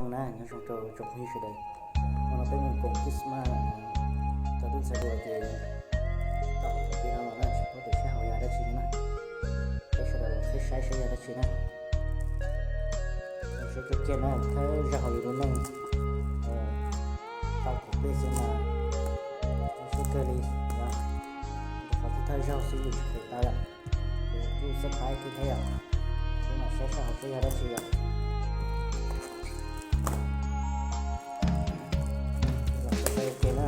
Nyob zoo na, nyob zoo rau tsoom phooj ywg sawv daws. Hnub no peb mus koom Christmas, cov tub ntxhais hluas ces tau tus pib no los na, tsis paub tias sab hauv yog dab tsi na. Peb sawv daws los qhib saib saib yog dab tsi na. Seb kiag kiag na, thawj zaug hauv yus lub neej tau tus pib xwb mas zoo siab kawg li. Qhov thawj zaug xwb yus tsis pom tau yom, ces kuj surprise thiab yom. Peb mam saib sab hauv seb yog dab tsi yom. Los saib kiag na.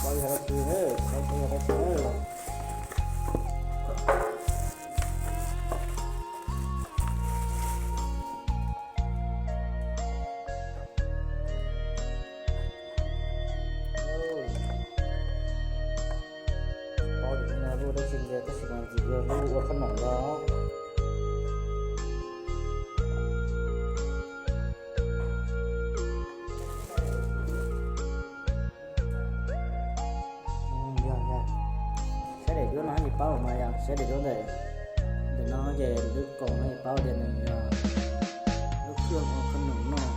Paub yog dab tsi na, saib saib yog dab tsi na. Paub tias no lub dab tsi ntxiv tab sis mas ntxim yog lub ua qhob noom ntag. Yog, yog. Saib daim duab no yeej paub mas yog saib daim duab ntawm, ntawm no ces lub koom no yeej paub tias nws yog lub khwj ua qhob noom noj.